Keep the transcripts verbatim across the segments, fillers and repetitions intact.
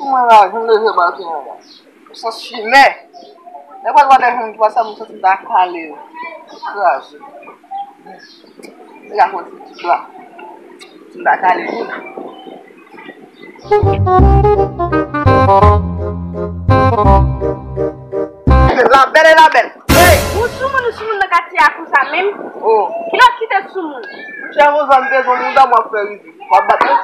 Mwen la, jan m leve maten an la. Sans chimè. Lè pral wè de jan m pase, m santi m ta kale yo. Kraze. Deja fè yon ti bla. M ta kale yo. La belle et la belle. Hey! Ou soumoun, ou soumoun nan katye a konsa menm? Oh. Kilòt ki te soumoun? Chè, yon zòn bezwen moun dan mwen fè rive. W ap bat mwen?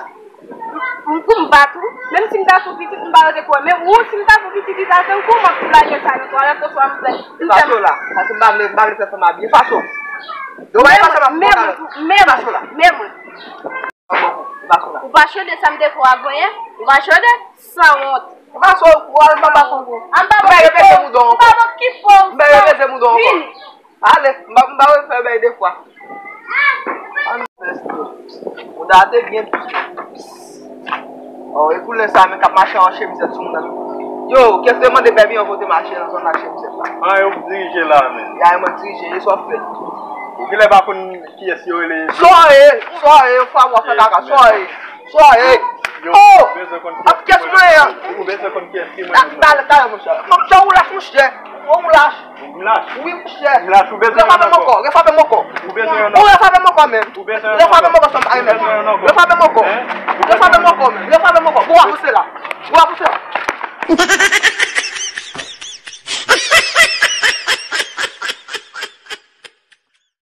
M pou m bat ou. Menm si m ta fè pitit, m pa rete kwè. Men ou, si m ta fè pitit, li ta fè m kòman pou lage sa nan twalèt, oswa m fè. Faso la. Paske m pa vle, m pa vle fè fanm abye. Faso. Yo, pa faso la. Men mwen, men mwen, men mwen. Faso la. Ou pa chode sa m te fè w a voye? Ou pa chode? Sanwont. Faso, ou al pa faso. An ba ki po. Ou pa ba ki po. M ba yo beze mouton ankò. Ale, m pa, m pa refè bay de fwa. An fè stil. Mouda te byen dous. Oh, e koulè sa menm k ap mache an chemizèt sou moun nan. Yo, kès te mande bèbi an kote mache nan zòn ak chemizèt la. An, yo dirije la menm. Ya, yo mwen dirije, e sa w ap fè. Ou genlè pa konn kiyès yo rele. Sa w ye, sa w ye, fwa w ap fè kaka, sa w ye. Sa w ye. Oh! Ap kès mwen an. Ou bezwen konn kiyès ki mwen. Talè, talè, monchè. Monchè, ou lach, monchè. Ou lach. M lach. Wi, monchè. M lach, ou bezwen yon ankò. Refrape m ankò, refrape m ankò. Ou bezwen yon ankò. Ou refrape m ankò menm. Ou bezwen yon ankò. Refrape m ankò, sa m pa renmen. Ou bezwen yon ankò. Refrape m ankò. Hein? Refrape m ankò menm. Refrape m ankò. Bon, avanse la. Bon, avanse la.